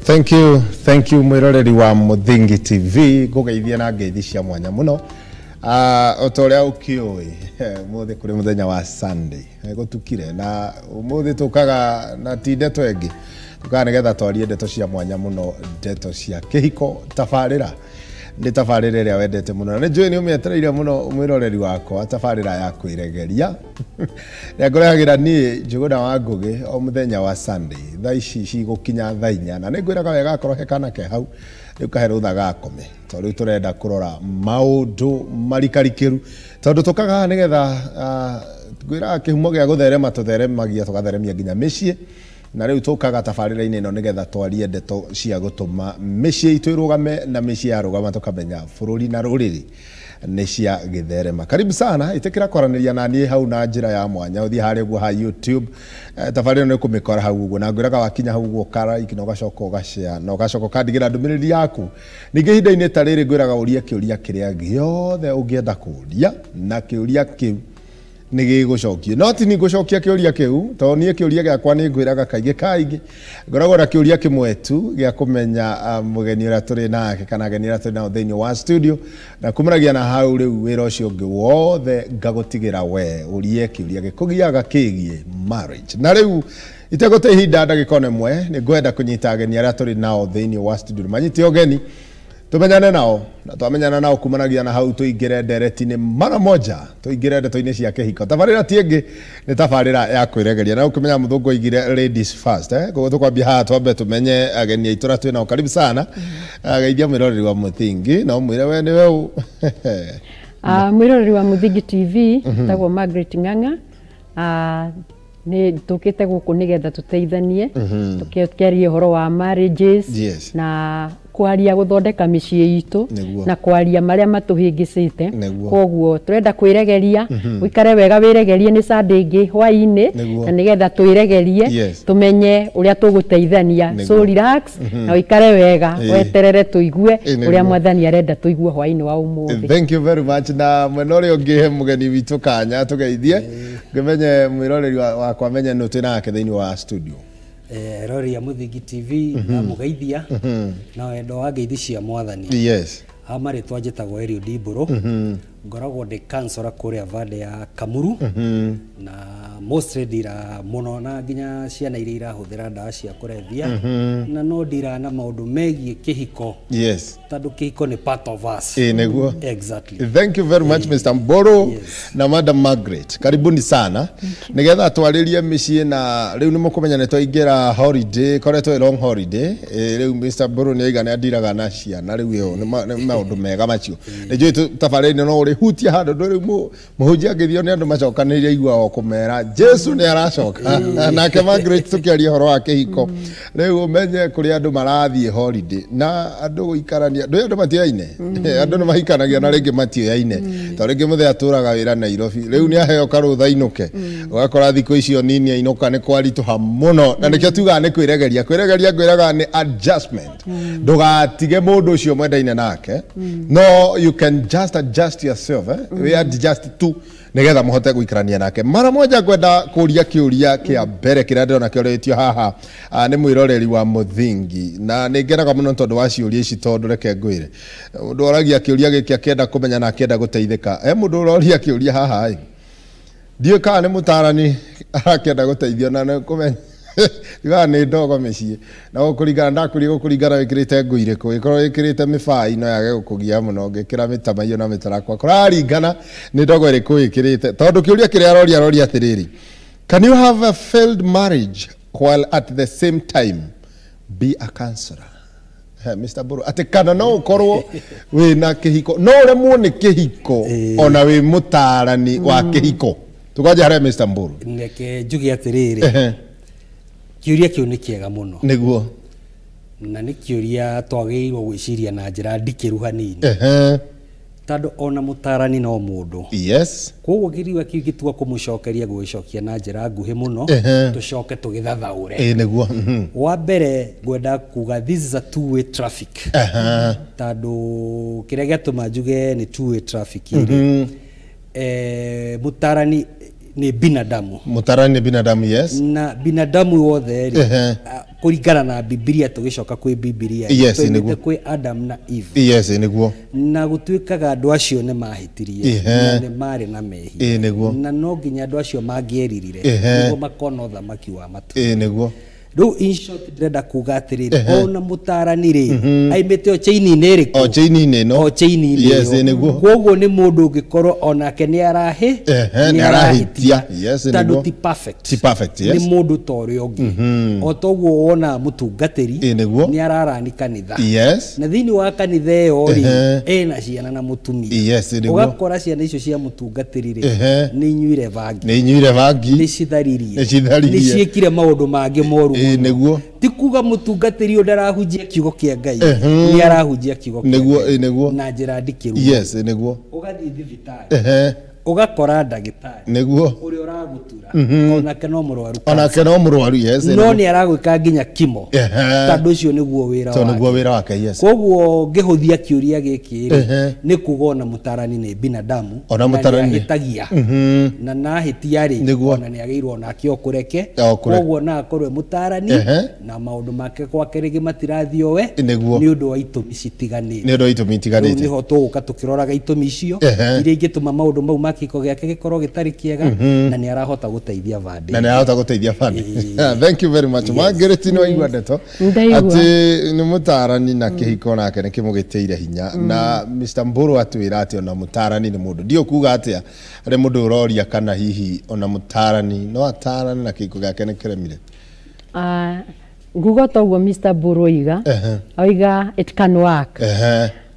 Thank you, thank you mwiroreri wa Muthingi TV ngugeithia na ngeithi cia mwanya muno. O ta ũrĩa ũkĩũĩ mũthĩ kũrĩ mũthenya wa Sunday gũtukire na ũmũthĩ tũkaga na ti ndeto ĩngĩ, tũkaga nĩgetha twarie ndeto cia mwanya mũno, ndeto cia kĩhiko. Tabarĩra nĩ tabarĩra ĩrĩa wendete mũno na nĩ njũĩ nĩ ũmĩetereire mũno mwĩroreri wakwa, tabarĩra ya kwĩregeria ĩrĩa ngũrehagĩra niĩ Njũgũna wa Ngũgĩ o mũthenya wa Sunday thaa ici cigũkinya thaa 4, na nĩ ngwĩraga wega akorwo he kana ke hau rĩu kahe rũtha gakome, tondũ rĩu tũrenda kũrora maũndũ marikarikĩru, tondũ tũkaga haha nĩgetha ngwĩraga kĩhumo gĩa gũtherema tũtheremagia tũgatheremia nginya mĩciĩ, na rĩu tũkaga tabarĩra-inĩ ĩno nĩgetha twarie ndeto cia gũtũma mĩciĩ itũ ĩrũgame, na mĩciĩ yarũgama tũkamenya bũrũri na rũrĩrĩ nĩ cia gĩtherema. Karibu sana, ĩtĩkĩra kwaranĩria na niĩ hau na njĩra ya mwanya, ũthiĩ harĩa ũguo ha YouTube, tabarĩra ĩno nĩ ũkũmĩkora hau ũguo, na ngwĩraga wakinya hau ũguo ũka like na ũgacoka ũgashare na ũgacoka ũkandigĩra ndũmĩrĩri yaku. Ningĩ ihinda-inĩ ta rĩrĩ ngwĩraga ũrie kĩũria kĩrĩa gĩothe ũngĩenda kũũria, na kĩũria kĩu nĩ gĩgũcokio. No ti niĩ ngũcokia kĩũria kĩu, tondũ niĩ kĩũria gĩakwa nĩ ngwĩraga kaingĩ kaingĩ ngoragwo na kĩũria kĩmwe tu gĩa kũmenya mũgeni ũrĩa tũrĩ nake kana ageni arĩa tũrĩ nao thĩinĩ wa studio, na kumanagia na hau rĩu wĩra ũcio ũngĩ wothe ngagũtigĩra we ũrie kĩũria gĩkũgiaga kĩgiĩ marriage. Na rĩu itegũte ihinda ndagĩka ona ĩmwe, nĩ ngwenda kũnyita ageni arĩa tũrĩ nao thĩinĩ wa studio, manyite ũgeni tumenyane nao, na twamenyana nao kumanagia na hau tuingire ndereti-inĩ mara moja, tuingire ndeto-inĩ cia kĩhiko. Tabarĩra ti ĩngĩ nĩ tabarĩra ya kwĩregeria, na ũkĩmenya mũthũngũ aigire ladies first, koguo tũkwambia haha twambe tũmenye ageni aitũ arĩa twĩ nao. Karibu sana, geithia mwĩroreri wa Muthingi na ũmwĩre we nĩwe ũ. Mwĩroreri wa Muthingi TV, tagwo Margaret Ng'ang'a. Nĩ tũkĩte gũkũ nĩgetha tũteithanie, tũkĩaria ũhoro wa marriages na kwaria gũthondeka mĩciĩ itũ na kwaria marĩa matũhĩngĩcĩte. Koguo tũrenda kwĩregeria, ũikare wega wĩregerie, nĩ Sunday ĩngĩ hwaĩ-inĩ, na nĩgetha twĩregerie tũmenye ũrĩa tũgũteithania. So relax na ũikare wega, weterere tũigue ũrĩa Mwathani arenda tũigue hwaĩ-inĩ wa ũmũthĩ. Thank you very much. Na mwena ũrĩa ũngĩ he mũgeni witũ kanya tũgeithie, ngĩmenye mwĩroreri wakwa menye nũ twĩ nake thĩinĩ wa studio. Rori ya Muthingi TV na mũgeithia na wendo wa ngeithi cia Mwathani. Ha marĩtwa njĩtagwo Eliud Mbũrũ, ngoragwo ndĩ counselor kũrĩa Valley ya Kamuru, na mostly ndira mũno na nginya ciana iria irahũthĩra ndawa cia kũrebia, na no ndira na maũndũ megiĩ kĩhiko. Tondũ kĩhiko nĩ part of us. Ĩĩ nĩguo. Exactly. Thank you very much Mr. Mbũrũ na Madam Margaret. Karibuni sana. Nĩgetha twarĩrie mĩciĩ, na rĩu nĩ mũkũmenya nĩ twaingĩra holiday, koretwo ĩ long holiday. Rĩu Mr. Mbũrũ nĩ aiga nĩ andiraga na ciana, rĩu ĩyo nĩ maũndũ mega macio. Nĩ njũĩ tabarĩra-inĩ no ũrĩhutia handũ, ndũ rĩu mũhunjia angĩthio nĩ andũ macokanĩrĩire igua o kũmera Jesu nĩ aracoka. Nake Margaret tũkĩaria ũhoro wa kĩhiko, rĩu ũmenye kũrĩa andũ marathiĩ holiday na andũ gũikarania, ndũĩ andũ matioyaine, andũ nĩ mahikanagia na rĩngĩ matioyaine, tondũ rĩngĩ mũthee atũraga wĩra Nairobi, rĩu nĩ aheo karũtha ainũke, ũgakora thikũ icio nini ainũka nĩ kwaritũha mũno, na nĩkĩo tugaga nĩ kwĩregeria. Kwĩregeria ngwĩraga nĩ adjustment, ndũgatige mũndũ ũcio mwendaine nake, no you can just adjust yourself, we adjust tu nĩgetha mũhote gũikarania nake. Mara moja ngwenda kũria kĩũria kĩa mbere kĩrĩa ndĩrona kĩorĩtio haha nĩ mwĩroreri wa Muthingi, na nĩ ngenaga mũno tondũ wa ciũria ici, tondũ reke ngwĩre mũndũ oragia kĩũria gĩkĩ akĩenda kũmenya na akĩenda gũteithĩka. He mũndũ ũroria kĩũria haha ĩ, ndiũĩ kana nĩ mũtarani arakĩenda gũteithio na nĩ kũmenya ndiugaga nĩ ndogo mĩciĩ, na gũkũringana ndakũria gũkũringana wĩkĩrĩte nguo irĩkũ, ĩkorwo wĩkĩrĩte mĩbai no yage gũkũgia mũno, ũngĩkĩra mĩtamaiyũ na mĩtarakwa kũraringana nĩ ndogo ĩrĩkũ wĩkĩrĩte, tondũ kĩũria kĩrĩa aroria aroria atĩrĩrĩ, can you have a failed marriage while at the same time be a counselor? Mr. Mbũrũ, atĩ kana no ũkorwo wĩna kĩhiko, no ũremwo nĩ kĩhiko ona wĩ mũtarani wa kĩhiko. Tũkwanjia harĩa Mr. Mbũrũ. Reke njuge atĩrĩrĩ, kĩũria kĩu nĩ kĩega mũno. Nĩguo. Na nĩ kĩũria twagĩrĩirwo gwĩciria na njĩra ndikĩru hanini. Tondũ ona mũtarani no mũndũ. Koguo kĩũria kĩu gĩtua kũmũcokeria gũgĩcokia na njĩra nguhĩ mũno, tũcoke tũgĩthathaũre. Ĩĩ nĩguo. Wa mbere ngwenda kuga this is a two way traffic. Tondũ kĩrĩa gĩatũma njuge nĩ two way traffic rĩ, mũtarani ni binadamu. Mutarani ni binadamu, yes. Na binadamu wothe rĩ, Kũringana na Bibilia tũgĩcoka kwĩ Bibilia tũimĩte kwĩ Adam na Eve. Yes, nĩguo. Na gũtuĩkaga andũ acio nĩ mahĩtirie na nĩ marĩ na mehia. Nĩguo. Na no nginya andũ acio mangĩeririre nĩguo makona ũthamaki wa matu. Nĩguo. Rĩu in short ndĩrenda kuga atĩrĩrĩ, ona mũtarani rĩ aimĩte o chain-inĩ ĩrĩkũ? O chain-inĩ ĩno. O chain-inĩ. Yes, nĩguo. Koguo nĩ mũndũ ũngĩkorwo onake nĩ arahĩtia. Yes, tondũ ti perfect. Ti perfect, yes. Nĩ mũndũ ta ũrĩa ũngĩ. O toguo wonaga mũtungatĩri nĩ ararani kanitha. Yes. Na thĩinĩ wa kanitha ĩyo rĩ ena ciana na mũtumia. Yes, nĩguo. Ũgakora ciana icio cia mũtungatĩri rĩ nĩ inyuire bangi. Nĩ inyuire bangi. Nĩ citharirie. Nĩ citharirie. Nĩ ciĩkire maũndũ mangĩ moru. Nĩguo. Ti kuga mũtungatĩri ũyũ ndarahunjia kiugo kĩa Ngai, nĩ arahunjia kiugo kĩa Ngai nĩguo na njĩra ndikĩru. Yes, nĩguo. Ũgathiĩ thibitarĩ, ũgakora ndagĩtarĩ nĩguo ũrĩa ũragũtura onake no mũrwaru. Onake no mũrwaru, yes. No nĩ aragwĩka nginya kimo tondũ ũcio nĩguo wĩra wake. Tondũ nĩguo wĩra wake, yes. Koguo ngĩhũthia kĩũria gĩkĩ rĩ nĩ kuga ona mũtarani nĩ binadamu, ona mũtarani nĩahĩtagia na nahĩtia rĩ ona nĩagĩrĩirwo onake okũreke. Koguo na akorwo e mũtarani na maũndũ make gwake rĩngĩ matirathiĩ owe nĩ ũndũ wa itũmi citiganĩte. Nĩ ũndũ wa itũmi itiganĩte. Rĩu nĩho tũgũka tũkĩroraga itũmi icio iria ingĩtũma maũndũ mau ma kĩhiko gĩake gĩkorwo gĩtarĩ kĩega na nĩ arahota gũteithia bandĩ. Na nĩ arahota gũteithia bandĩ. Thank you very much. Margaret nĩ waigua ndeto atĩ nĩ mũtarani na kĩhiko nake nĩ kĩmũgĩtĩire hinya na Mr. Mburu atwĩra atĩ ona mũtarani nĩ mũndũ. Ndiũ kuga atĩa harĩ mũndũ ũroria kana hihi ona mũtarani no atarani na kĩhiko gĩake nĩ kĩremire. Nguga toguo Mr. Mburu oiga oiga it can work.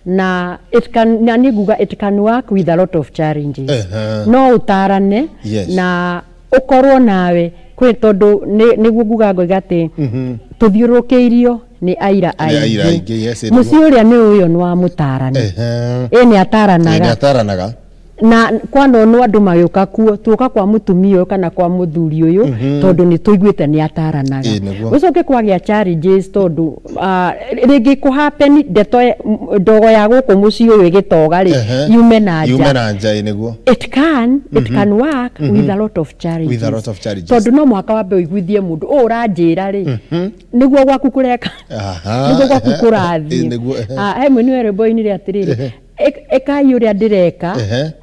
Na it can, na niguga it can work with a lot of challenges. No utarane na ukorwo nawe kwi tondu niguo nguga ngoiga ati tuthiũrũrũkĩirio nĩ aira aingĩ. Mũciĩ ũrĩa nĩ ũyũ nĩ wa mũtarani. Nĩ ataranaga. Na kwanonwo andũ magĩũka kuo tuoka kwa mũtumia ũyũ kana kwa mũthuri ũyũ tondũ nĩ tũiguĩte nĩ ataranaga. Ũcoke kwagĩa challenges tondũ rĩngĩ kũ happen ndeto ndogo ya gũkũ mũciĩ ũyũ ĩgĩtoga rĩ yume na nja. Yume na nja, nĩguo. It can work with a lot of challenges. With a lot of challenges. Tondũ no mũhaka wambe ũiguithie mũndũ ũũ ũranjĩra rĩ nĩguo gwaku kũreka nĩguo gwaku kũrathiĩ. He mũini wa rwĩmbo oinire atĩrĩrĩ ekai ũrĩa ndĩreka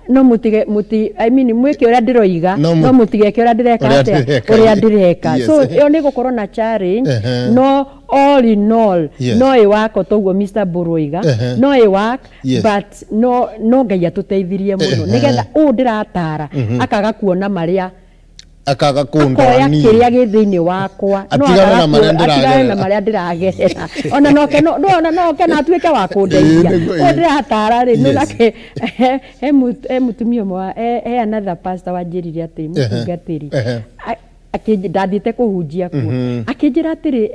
no mũtige mũti I mean mwĩke ũrĩa ndĩroiga no mũtigeke ũrĩa ndĩreka atĩa ũrĩa ndĩreka. So ĩyo nĩ gũkorwo na challenge no all in all no ĩwako toguo Mr. Mburu oiga no ĩwak but no Ngai atũteithirie mũno nĩgetha ũũ ndĩratara akaga kuona marĩa akaga kũndora niĩ akoya kĩrĩa gĩ thĩinĩ wakwa no atigane na marĩa ndĩragerera ona noke no ona noke na atuĩke wa kũndeithia ũũ ndĩratara rĩ no nake he mũtumia ũmwe he another pastor wanjĩrire atĩ mũtungatĩri ndathiĩte kũhunjia kuo akĩnjĩra atĩrĩ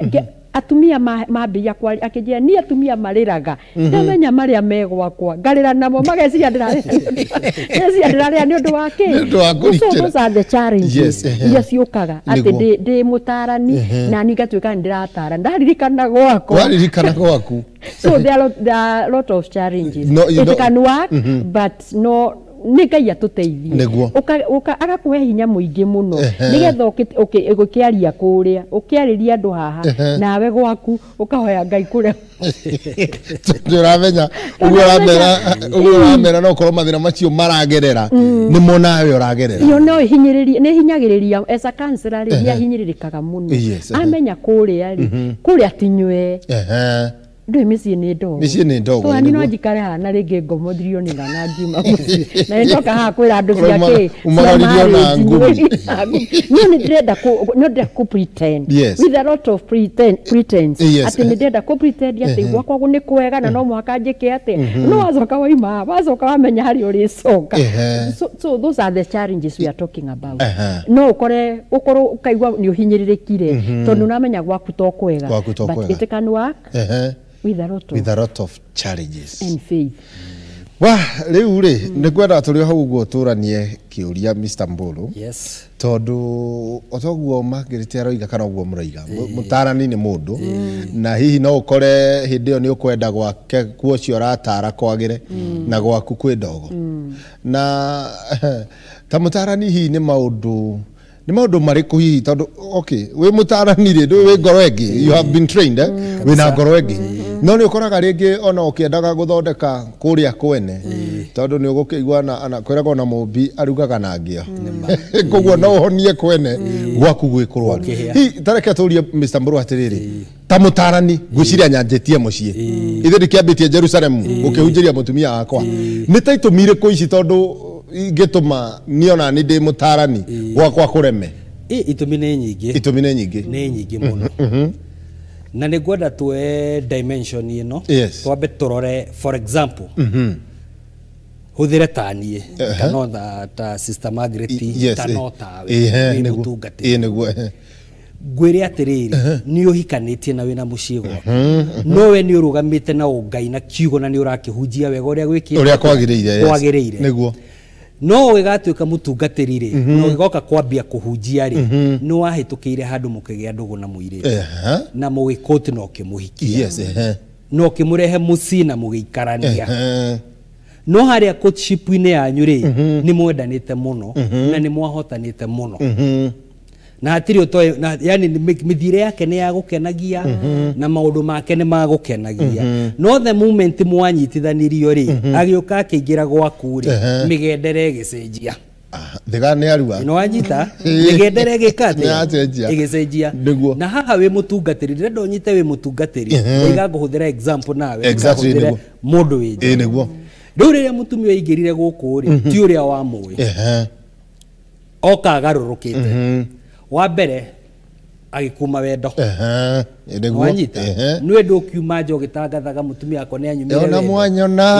atumia mambĩrĩria kwaria akĩnjĩra niĩ atumia marĩraga ndamenya marĩa me gwakwa ngarĩra namo mageciria ndĩrarĩra nĩ ũndũ wa kĩ. So those are the challenges iria ciũkaga atĩ ndĩ mũtarani na niĩ ngatuĩka nĩ ndĩratara ndaririkana gwakwa. Waririkana gwaku. So there are a lot of challenges. It can work but no nĩ Ngai atũteithie agakũhe hinya mũingĩ mũno nĩgetha ũkĩaria kũrĩa ũkĩarĩria andũ haha nawe gwaku ũkahoya Ngai kũrĩa tondũ ũramenya ũguo ũramera no ũkorwo mathĩna macio maragerera nĩmo nawe ũragerera. Iyo no ĩhinyĩrĩrie nĩ ĩhinyagĩrĩria as a counselor rĩ nĩ ahinyĩrĩrĩkaga mũno amenya kũrĩa rĩ kũrĩa tinywe ndũĩ mĩciĩ nĩ ndogo. Mĩciĩ nĩ ndogo. So no njikare haha na rĩngĩ ngomothirio nĩ ng'ang'a ngiuma mũciĩ na nĩndoka haha kwĩra andũ cia kĩ umagaririo na ngumi. Niĩ nĩ ndĩrenda no ndĩrenda kũ pretend with a lot of pretense atĩ nĩ ndĩrenda kũ pretend atĩ gwakwa nĩ kwega na no mũhaka njĩke atĩ no wacoka waima wacoka wamenya harĩa ũrĩcoka. So those are the challenges we are talking about. No ũkore ũkorwo ũkaigua nĩ ũhinyĩrĩrĩkire tondũ ũramenya gwaku to kwega but it can work with a lot of challenges and faith. Wa rĩu rĩ nĩ ngwenda tũrĩ hau ũguo tũranie kĩũria Mr. Mburu. Yes. Tondũ o toguo Margaret aroiga kana ũguo mũroiga mũtarani nĩ mũndũ na hihi no ũkore hĩndĩ ĩyo nĩ ũkwenda gwake kuo ũcio ũratara kwagĩre na gwaku kwĩ ndogo na ta mũtarani hihi nĩ maũndũ Nĩ maũndũ marĩkũ hihi tondũ okay wĩ mũtarani rĩ ndũĩ wĩ ngoro ĩngĩ, you have been trained, wĩna ngoro ĩngĩ, no nĩ ũkoraga rĩngĩ ona ũkĩendaga gũthondeka kũrĩa kwene tondũ nĩ ũgũkĩigua na kwĩragwo na mũmbi arugaga na ngĩa, koguo no ũhonie kwene gwaku gwĩ kũrwaru. Hihi tareke tũrie Mr. Mburu atĩrĩrĩ, ta mũtarani ngwĩciria nyanjĩtie mũciĩ ithe ndikĩambĩtie Jerusalem gũkĩhunjĩria mũtumia wakwa, nĩ ta itũmi irĩkũ ici tondũ ingĩtũma niona nĩ ndĩ mũtarani gwakwa kũreme? Itũmi nĩ nyingĩ. Itũmi nĩ nyingĩ. Nĩ nyingĩ mũno. Na nĩ ngwenda tuoe dimension ĩno. Twambe tũrore for example hũthĩre ta niĩ kana ta Sister Margaret kana no tawe wĩ mũtungatĩri. Ngwĩre atĩrĩrĩ, nĩ ũhikanĩtie na wĩna mũciĩ gwaku, no we nĩ ũrũgamĩte na ũngai na kiugo na nĩ ũrakĩhunjia wega ũrĩa gwĩkĩte ũrĩa kwagĩrĩire. Nĩguo. No ũgĩgatuĩka mũtungatĩri rĩ, na ũgĩgoka kwambia kũhunjia rĩ, nĩ wahĩtũkĩire handũ mũkĩgĩa ndũgũ na mũirĩtu na mũgĩkũti na ũkĩmũhikia na ũkĩmũrehe mũciĩ na mũgĩikarania. No harĩa courtship-inĩ yanyu rĩ, nĩ mwendanĩte mũno na nĩ mwahotanĩte mũno. Na hatirĩ ũtoĩ, yani mĩthiĩre yake nĩ yagũkenagia na maũndũ make nĩ magũkenagia. No the moment mwanyitithanirio rĩ, agĩũka akĩingĩra gwaku rĩ, mĩgendere ĩgĩcenjia. Thiga nĩ arua. Nĩ wanyita? Mĩgendere ĩgĩka atĩa? Ĩgĩcenjia. Na haha wĩ mũtungatĩri, ndĩrenda ũnyite wĩ mũtungatĩri, ndaiga ngũhũthĩra example nawe, ngahũthĩre mũndũ wĩ nja. Nĩguo. Rĩu rĩrĩa mũtumia aingĩrire gũkũ rĩ, ti ũrĩa wamũĩ. Oka agarũrũkĩte. Wa mbere agĩkuma wendo. Wanyita? Nĩwe ndũkiuma nja ũgĩtangathaga mũtumia wakwa nĩ anyumire wendo. Ona mwanyona.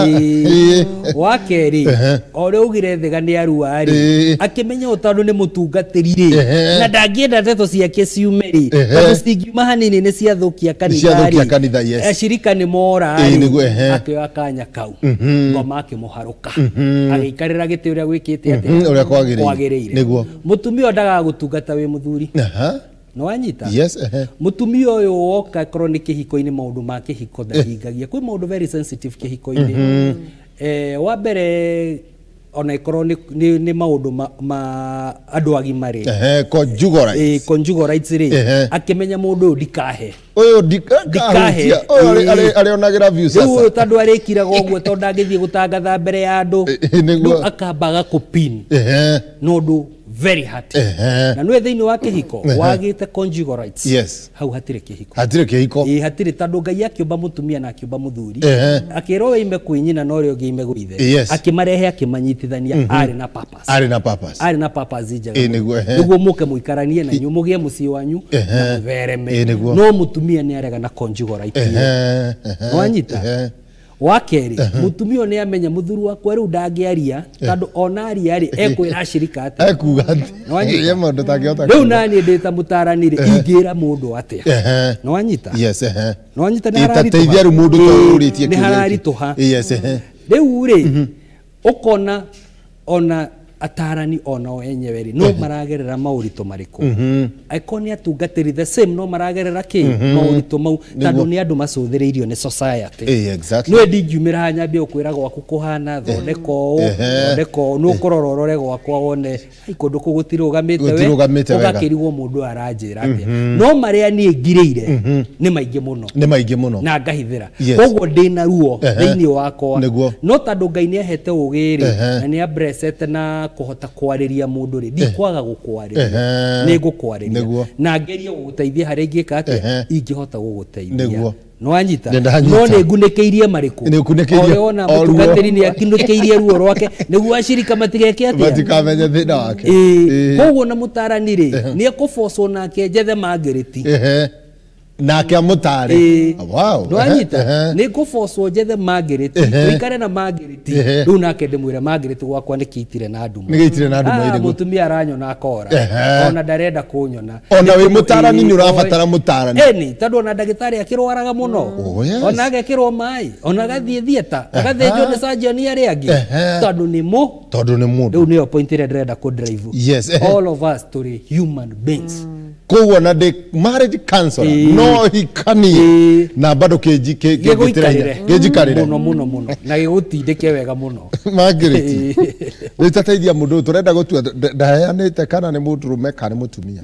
Wa kerĩ, o ũrĩa augire Thiga nĩ arua rĩ, akĩmenya ũũ tondũ nĩ mũtungatĩri rĩ, na ndangĩenda ndeto ciake ciume rĩ, tondũ cingiuma hanini nĩ ciathũkia kanitha rĩ, ashirika nĩ mora rĩ, akĩoya kanya kau, ngoma akĩmũharũka, agĩikarĩra gĩtĩ ũrĩa gwĩkĩte atĩa? Ũrĩa kwagĩrĩire. Mũtumia ũyũ ndagagũtungata wĩ mũthuri. Nĩ wanyita? Yes. Mũtumia ũyũ woka korwo nĩ kĩhiko-inĩ, maũndũ ma kĩhiko ndahingagia. Kwĩ maũndũ very sensitive kĩhiko-inĩ. Wa mbere ona ĩkorwo nĩ maũndũ ma andũ agima rĩ. Conjugal rights. Conjugal rights rĩ, akĩmenya mũndũ ũyũ ndikahe. Ũyũ ndikahe. Ũyũ arĩonagĩra views sasa. Rĩu ũyũ tondũ arĩkiraga ũguo tondũ ndangĩthiĩ gũtangatha mbere ya andũ. Rĩu akambaga kũpin. Na ũndũ very hard. Na nĩwe thĩinĩ wa kĩhiko wagĩte conjugal rights. Yes. Hau hatirĩ kĩhiko. Hatirĩ kĩhiko. Ĩĩ hatirĩ, tondũ Ngai akĩũmba mũtumia na akĩũmba mũthuri. Akĩrwo oime kwĩ nyina na ũrĩa ũngĩ oime gwĩ ithe. Akĩmarehe akĩmanyitithania arĩ na purpose. Arĩ na purpose. Arĩ na purpose njega. Nĩguo mũke mũikaranie na inyuĩ mũgĩe mũciĩ wanyu na mũthereme. No mũtumia nĩ arega na conjugal right. Wanyita? Wa kerĩ, mũtumia ũyũ nĩ amenya mũthuri wakwa rĩu ndangĩaria tondũ ona aria rĩ ekwĩra ashirika atĩa? Ekuga atĩa? Ye mũndũ ũtangĩhota. Rĩu naniĩ ndĩ ta mũtarani rĩ, ingĩra mũndũ atĩa? Nĩ wanyita? Yes. Nĩ wanyita? Nĩ hararitũha. Teithia rĩu mũndũ ta ũrĩtie kĩũria. Nĩ hararitũha. Yes. Rĩu rĩ, ũkona ona atarani onao enyewe rĩ no maragerera maũritũ marĩkũ? Angĩkorwo nĩ atungatĩri the same no maragerera kĩ? Maũritũ mau tondũ nĩ andũ macũthĩrĩirio nĩ society. Nĩwe ndingiumĩra haha nyambie gũkwĩra gwaku kũhana, thondeka ũũ, thondeka ũũ, nĩ ũkũrora ũrore gwakwa wone ai kũndũ kũu gũtirũgamĩte we, ũgakĩrigwo mũndũ aranjĩra atĩa. No marĩa niĩ ngirĩire nĩ maingĩ mũno. Nĩ maingĩ mũno. Na ngahithĩra. Koguo ndĩna ruo thĩinĩ wakwa. No tondũ Ngai nĩ ahete ũũgĩ rĩ, na nĩ amblessete na kũhota kwarĩria mũndũ rĩ, ndikwaga gũkwarĩria, nĩ ngũkwarĩria na ngerie gũgũteithia harĩa ingĩka atĩa, ingĩhota gũgũteithia. Nĩ wanyita? No nĩ ngunĩkĩirie marĩkũ? Nĩ ona mũtungatĩri nĩ akunĩkĩirie ruo rwake nĩguo ashirika matigeke atĩa? Matikamenye thĩna wake. Koguo na mũtarani rĩ, nĩ ekũbocwo nake njethe Margaret. Nake amũtare. Wow. Nĩ wanyita? Nĩ ngũbocwo njethe Margaret, tũikare na Margaret. Rĩu nake ndĩmwĩre Margaret gwakwa nĩ kĩitire na nduma. Nĩ gĩitire na nduma. Mũtumia aranyona akora. Ona ndarenda kũnyona. Ona wĩ mũtarani nĩ ũrabatara mũtarani. Ĩni, tondũ ona ndagĩtarĩ akĩrwaraga mũno. Ona agekĩrwo maĩ, ona agathiĩ theatre, agathĩnjwo nĩ surgeon arĩa angĩ. Tondũ nĩ mũ. Tondũ nĩ mũndũ. Rĩu nĩyo point ĩrĩa ndĩrenda kũ drive. Yes. All of us tũrĩ human beings. Koguo na ndĩ marriage counselor no hikanie na bado kĩnjikarĩre mũno mũno mũno na gĩgũtindĩke wega mũno. Margaret nĩtateithia mũndũ tũrenda gũtua ndaheanĩte kana nĩ mũndũrũme kana nĩ mũtumia.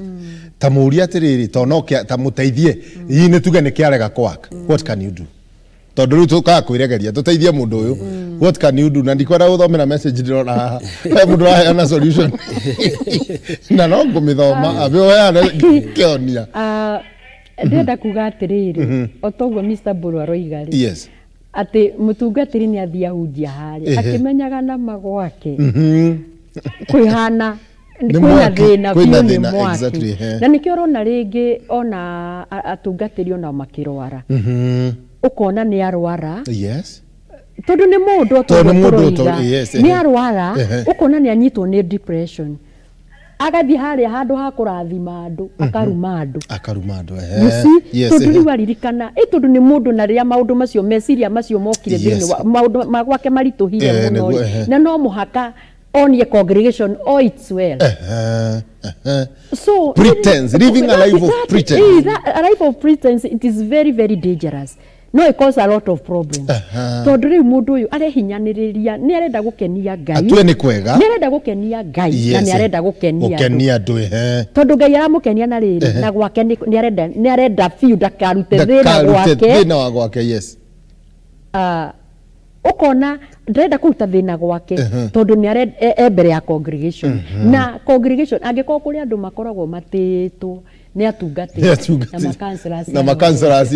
Ta mũũrie atĩrĩrĩ to no ta mũteithie hihi nĩ tuge nĩ kĩarega kwaka, what can you do? Tondũ rĩu tũkaga kwĩregeria tũteithie mũndũ ũyũ, what can you do? Na ndikwenda gũthomera message ndĩrona haha he mũndũ ũraheana solution na no ngũmĩthoma abe ũheane kĩonia. Ndĩrenda kuga atĩrĩrĩ, o toguo Mr. Mbũrũ aroiga rĩ, yes, atĩ mũtungatĩri nĩ athiĩ ahunjia harĩa akĩmenyaga na magwake kwĩhana kwĩna thĩna biũ nĩ mwaki. Na nĩkĩo ũrona rĩngĩ ona atungatĩri ona makĩrwara ukona nĩ arwara, yes, tondũ nĩ mũndũ nĩ arwara, ukona nĩ anyitwo nĩ depression, agathiĩ harĩa handũ ha kũrathima andũ akaruma andũ, akaruma andũ. Tondũ rĩu aririkana tondũ nĩ mũndũ na rĩrĩa maũndũ macio meciria macio mokire thĩinĩ wa maũndũ ma gwake maritũhire mũno, na no mũhaka onie congregation all it's well. So pretense, living a life of pretense, a life of pretense, it is very very dangerous. No, it causes a lot of problems. Tondũ rĩu mũndũ ũyũ arehinyanĩrĩria, nĩ arenda gũkenia Ngai. Atue nĩ kwega. Nĩ arenda gũkenia Ngai na nĩ arenda gũkenia andũ. Tondũ Ngai aramũkenia na rĩrĩ na gwake nĩ arenda biũ ndakarute thĩna gwake. Thĩna wa gwake, yes. Ukona ndarenda kũruta thĩna gwake tondũ nĩ arenda e mbere ya congregation. Na congregation angĩkorwo kũrĩ andũ makoragwo matĩĩtwo nĩ atungatĩri na ma-counselors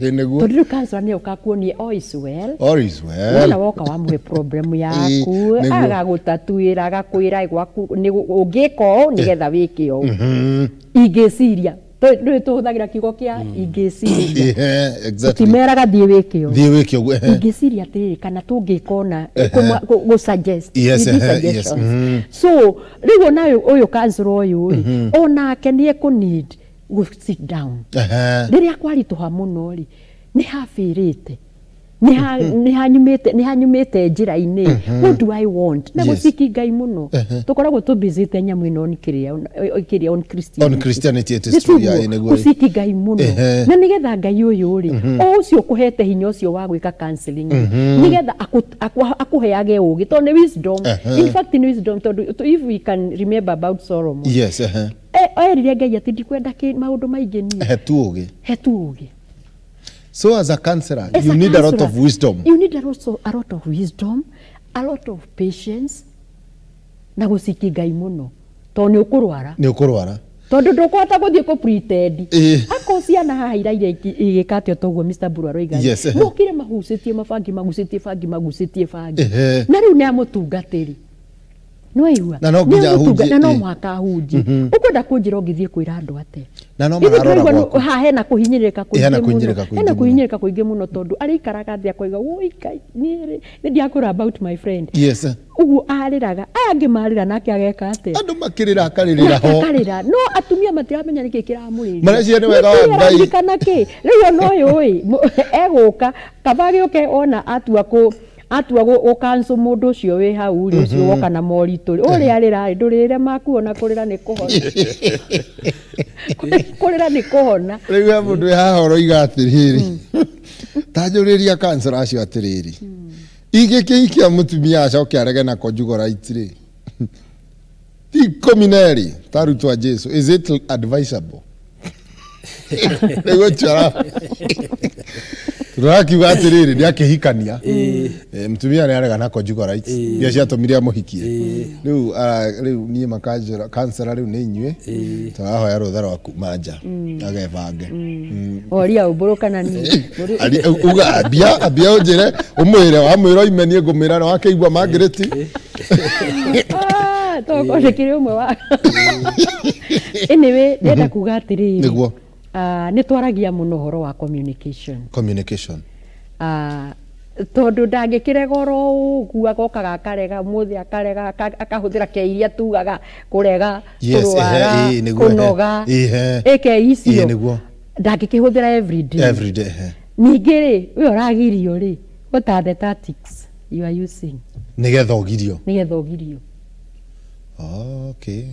nĩguo. Tondũ rĩu counselor nĩ oka kuonie all is well. All is well. Wona woka wamũhe problem yaku agagũtatuĩra agakwĩra gwaku ũngĩka ũũ nĩgetha wĩke ũũ. Ingĩciria rĩu tũhũthagĩra kiugo kĩa ingĩciria. Tũtimeraga thiĩ wĩke ũũ. Thiĩ wĩke ũguo. Ingĩciria atĩrĩrĩ kana tũngĩka ũna gũ-suggest. Yes. So rĩu ona ũyũ counselor ũyũ rĩ onake nĩ ekũ-need gũ sit down. Rĩrĩa kwaritũha mũno rĩ nĩ habĩrĩte, nĩ hanyumĩte njĩra-inĩ. What do I want? Na gũciki Ngai mũno. Tũkoragwo tũbizĩte nyamũ ĩno kĩrĩa on Christianity. On Christianity it is true, yeah, nĩguo. Gũciki Ngai mũno. Na nĩgetha Ngai ũyũ rĩ o ũcio ũkũhete hinya ũcio wa gwĩka counseling nĩgetha akũheage ũũgĩ tondũ nĩ wisdom. In fact nĩ wisdom tondũ if we can remember about Solomon. Yes. Erire Ngai atĩ ndikwenda maũndũ maingĩ niĩ. He tu ũũgĩ. He tu ũũgĩ. So as a counselor, you need a lot of wisdom. You need a lot of wisdom, a lot of patience, na gũciki Ngai mũno. Tondũ nĩ ũkũrwara. Nĩ ũkũrwara. Tondũ ndũkũhota gũthiĩ kũ pretend. Akorwo ciana haha iraire igĩka atĩa toguo Mr. Mburu aroiga. Mokire magucĩtie mabangi, magucĩtie bangi, magucĩtie bangi. Na rĩu nĩ amũtungatĩri. Nĩwaigua? Na no nginya ahunjie. Na no mũhaka ahunjie. Ũkwenda kũnjĩra ũngĩthiĩ kwĩra andũ atĩa? Na no mararora gwaku. Haha hena kũhinyĩrĩrĩka kũingĩ mũno. Hena kũhinyĩrĩrĩka kũingĩ mũno tondũ arĩikaraga thĩ akoiga woi Ngai niĩ rĩ nĩ ndiakwĩra about my friend. Yes. Ũguo arĩraga aya angĩ marĩra nake ageka atĩa? Andũ makĩrĩra akarĩrĩra ho. Akarĩra. No atumia matiramenya nĩkĩ kĩramũrĩria. Mareciria nĩ wega wa Ngai. Kana kĩ? Rĩu ona ũyũ ĩ egũka kaba agĩũke ona atua kũ atua gũkanco mũndũ ũcio wĩ hau rĩ ũcio woka na moritũ rĩ ũrĩa arĩra rĩ ndũrĩrĩre maku ona kũrĩra nĩ kũhona. Kũrĩra nĩ kũhona. Rĩu he mũndũ wĩ haha ũroiga atĩrĩrĩ ta njũrĩria counselor acio atĩrĩrĩ ingĩkĩhikia mũtumia acoke arege na conjugal rights rĩ ti 12 ta arutwo a Jesu, is it advisable? Nĩguo tiara tũrakiuga atĩrĩrĩ nĩ akĩhikania mũtumia nĩ arega na conjugal rights iria ciatũmire amũhikie. Rĩu rĩu niĩ makanjĩra counselor rĩu nĩ inyuĩ tũrahoya rũtha rwa kuma nja agebange. Oria ũmbũrũ kana niĩ uga ambia ũnjĩre ũmwĩre wamwĩra oime niĩ ngũmwĩra na wakĩigua Margaret. Tokorwo nĩ kĩrĩ ũmwe wa anyway ndĩrenda kuga atĩrĩrĩ nĩguo nĩ twaragia mũno ũhoro wa communication. Communication. Tondũ ndangĩkĩrega oro ũguo agokaga akarega ũmũthĩ akarega akahũthĩra ke iria tugaga kũrega kũrwara kũnoga ĩke icio ndangĩkĩhũthĩra everyday. Everyday. Ningĩ rĩ we ũragirio rĩ what are the tactics you are using nĩgetha ũgirio. Nĩgetha ũgirio. Okay.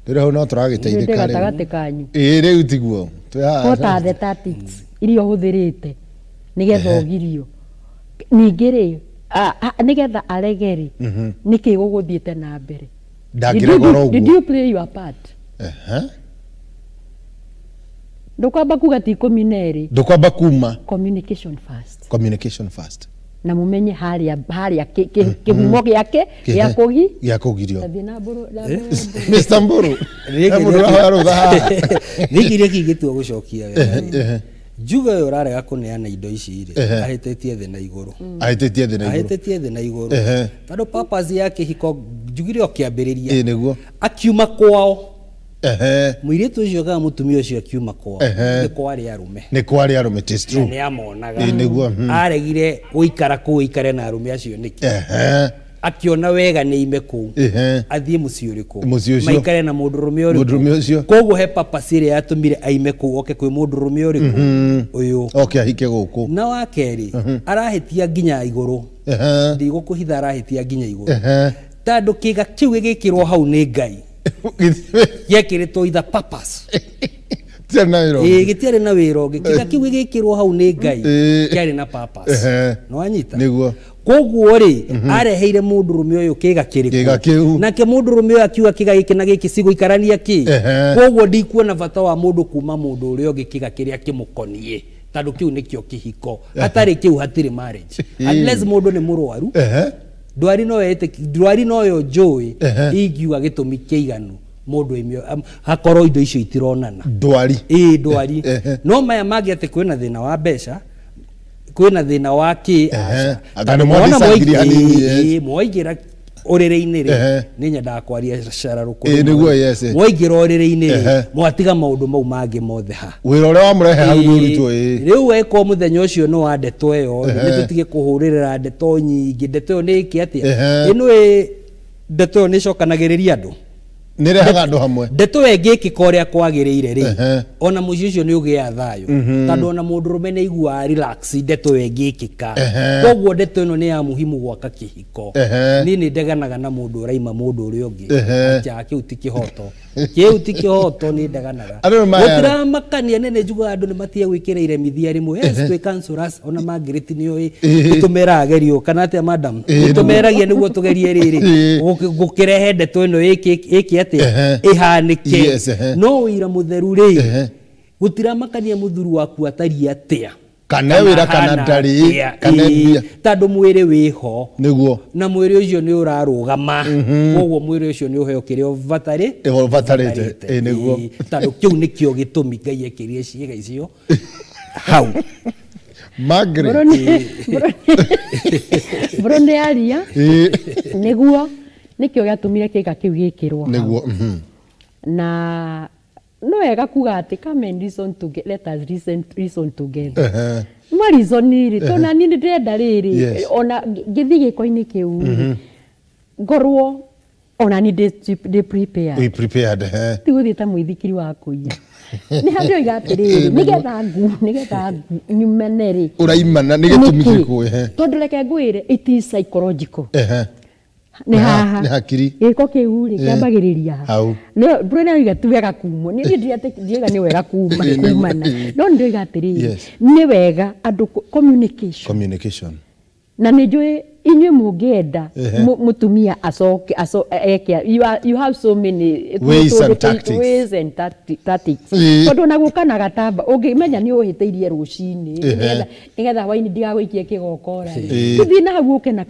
Rĩu hau no tũragĩteithĩka rĩu. Gatagatĩ kanyu. Ĩĩ rĩu tiguo. Twĩ haha. What are the tactics iria ũhũthĩrĩte nĩgetha ũgirio? Ningĩ rĩ, nĩgetha arege rĩ, nĩkĩ gũgũthiĩte na mbere? Ndangĩrega oro ũguo. Did you play your part? Ndũkwamba kuga ti 12. Ndũkwamba kuma. Communication first. Communication first. Na mumenye haria kĩhumo gĩake gĩa kũgi. Gĩa kũgirio. Tathiĩ na Mbũrũ. Mr. Mbũrũ. Mũndũ ũrahoya rũtha haha. Nĩkĩ kĩrĩa kĩngĩtua gũcokia wega. Njuge ũyũ ũrarega kũneana indo ici rĩ, ahĩtĩtie thĩ na igũrũ. Ahĩtĩtie thĩ na igũrũ. Ahĩtĩtie thĩ na igũrũ. Tondũ purpose ya kĩhiko njugire o kĩambĩrĩria. Ĩĩ nĩguo. Akiuma kwao. Mũirĩtu ũcio kana mũtumia ũcio akiuma kwao nĩ kwarĩ arũme. Nĩ kwarĩ arũme, it is true. Nĩ amonaga. Ĩĩ nĩguo. Aregire gũikara kũu aikare na arũme acio nĩkĩ? Akiona wega nĩ ime kũu. Athiĩ mũciĩ ũrĩkũ? Maikare na mũndũrũme ũrĩkũ? Koguo he purpose ĩrĩa yatũmire aime kũu oke kwĩ mũndũrũme ũrĩkũ? Ũyũ. Oke ahike gũkũ. Na wa kerĩ, arahĩtia nginya igũrũ. Ndigũkũhitha arahĩtia nginya igũrũ. Tondũ kĩga kĩu gĩgĩkĩrwo hau nĩ Ngai. Gĩekĩrĩtwo either purpose. Gĩtiarĩ na wĩra ũngĩ. Kĩga kĩu gĩgĩkĩrwo hau nĩ Ngai kĩarĩ na purpose. Nĩ wanyita? Nĩguo. Koguo rĩ, areheire mũndũrũme ũyũ kĩga kĩrĩkũ? Nake mũndũrũme ũyũ akiuga kĩga gĩkĩ na gĩkĩ cigũikarania kĩ? Koguo ndikuona bata wa mũndũ kuma mũndũ ũrĩa ũngĩ kĩga kĩrĩa kĩmũkoniĩ. Tondũ kĩu nĩkĩo kĩhiko. Hatarĩ kĩu hatirĩ marriage. Unless mũndũ nĩ mũrwaru. Ndwari noyo njũĩ ingiuga gĩtũmi kĩiganu mũndũ aimio hakorwo indo icio itironana. Ndwari. Ĩĩ ndwari. No maya mangĩ atĩ kwĩna thĩna wa mbeca, kwĩna thĩna wa kĩ aca. Mwaingĩra ũrĩrĩ-inĩ rĩ, nĩ nyendaga kwaria cararũkũ. Nĩguo, yes. Mwaingĩra ũrĩrĩ-inĩ rĩ, mwatiga maũndũ mau mangĩ mothe ha. Wĩra ũrĩa wamũrehe hau nĩ ũrutwo, ĩĩ. Rĩu weka mũthenya ũcio nĩ wa ndeto ĩyo, nĩ tũtige kũhũrĩrĩra ndeto nyingĩ. Ndeto ĩyo nĩ ĩkĩ atĩa? Ĩno ĩ ndeto ĩyo nĩ ĩcokanagĩrĩria andũ. Nĩ ĩrehaga andũ hamwe. Ndeto ĩyo ĩngĩkĩka ũrĩa kwagĩrĩire rĩ, ona mũciĩ ũcio nĩ ũgĩaga thayũ. Tondũ ona mũndũrũme nĩ aiguaga relax ndeto ĩyo ĩngĩkĩka. Koguo ndeto ĩno nĩ ya muhimu gwaka kĩhiko. Niĩ nĩ ndeganaga na mũndũ ũraima mũndũ ũrĩa ũngĩ. Acha kĩu ti kĩhoto. Kĩu ti kĩhoto, nĩ ndeganaga. Gũtiramakania nene njugaga andũ nĩ matige gwĩkĩra iremithia rĩmwe. Yes, twĩ counselors ona Margaret nĩ oĩ tũmeraga gerio kana atĩa madam? Tũmeragia nĩguo tũgerie rĩrĩ. Gũkĩrehe ndeto ĩno ĩke atĩa? Ĩhanĩke. No ũira mũtheru rĩ, gũtiramakania mũthuri waku atariĩ atĩa. Kana wĩra kana ndarĩ, kana mbia. Tondũ mwĩrĩ wĩho. Nĩguo. Na mwĩrĩ ũcio nĩ ũrarũgama. Koguo mwĩrĩ ũcio nĩ ũheo kĩrĩa ũbatarĩte. Ĩĩ nĩguo. Tondũ kĩu nĩkĩo gĩtũmi Ngai ekĩrire ciĩga icio hau. Margaret. Mbũrũ nĩ aria. Nĩguo. Nĩkĩo gĩatũmire kĩga kĩu gĩkĩrwo hau. Nĩguo. Na no wega kuga atĩ come and reason together, let us reason together. Ma reason rĩ, tondũ na niĩ nĩ ndĩrenda rĩrĩ, ona ngĩthiĩ gĩko-inĩ kĩu ngorwo ona niĩ ndĩ prepared. Wĩ prepared. Ti gũthiĩ ta mũithikiri wa kũiya. Nĩ handũ oiga atĩrĩrĩ, nĩgetha nyumane rĩ. Ũraimana nĩ gĩtũmi kĩrĩkũ? Tondũ reke ngwĩre, it is psychological. Nĩ haha. Nĩ hakiri. Gĩko kĩu rĩ, kĩambagĩrĩria hau. Mbũrũ nĩ oiga ti wega kumwo. Niĩ ndiroiga nĩ wega kumana. No nĩ ndĩroiga atĩrĩrĩ, nĩ wega andũ communication. Communication. Na nĩ njũĩ inyuĩ mũngĩenda mũtumia acoke eke, you have so many ways and tactics. Ways and tactics. Tondũ ona gũka na gatamba ũngĩmenya nĩ ũhĩtĩirie rũcinĩ nĩgetha hwainĩ ndigagũikie kĩgokora rĩ, ũthiĩ na hau ũke na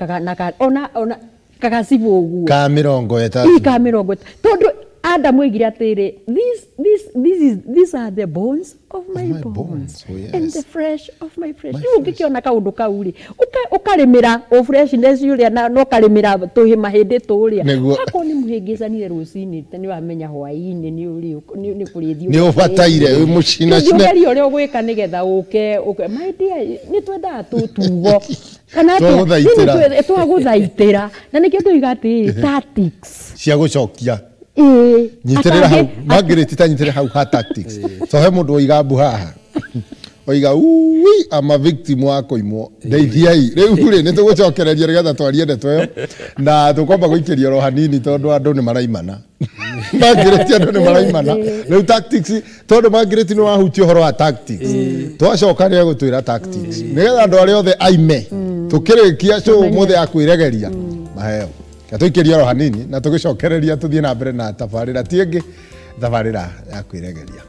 ona kagacibũ ũguo. Ka 30. Ka 30. Tondũ Adam oigire atĩrĩ, these are the bones of my bones and the flesh of my flesh. Rĩu ũngĩkĩona kaũndũ kau rĩ, ũkarĩmĩra o freshness ũrĩa na ũkarĩmĩra mahĩndĩ tũrĩa. Akorwo nĩ mũhĩngĩcanire rũcinĩ, nĩ wamenya hwaĩ-inĩ nĩ kũrĩthiĩ. Nĩ ũbataire wĩ mũcinacine. Ũgerie ũrĩa ũgwĩka nĩgetha ũke. My dear, nĩ twendaga tũtugo. Kana atĩa? Twagũthaitĩra. Na nĩkĩo tũiga atĩrĩ, tactics. Cia gũcokia. Nyitĩrĩra hau Margaret, ta nyitĩrĩra hau ha tactics. So he mũndũ woiga mbu haha. Oiga ui ama victim wa kũimwo ndeithiai. Rĩu rĩ nĩ tũgũcokereria nĩgetha twarie ndeto ĩyo na tũkwamba gũikĩria oro hanini tondũ andũ nĩ maraimana. Margaret andũ nĩ maraimana. Rĩu tactics tondũ Margaret nĩ wahutia ũhoro wa tactics. Twacoka nĩ egũtwĩra tactics nĩgetha andũ arĩa othe aime tũkĩrĩkia show ũmũthĩ ya kwĩregeria maheo. Tũikĩrie oro hanini na tũgĩcokereria tũthiĩ na mbere na tabarĩra ti ĩngĩ tabarĩra ya kwĩregeria.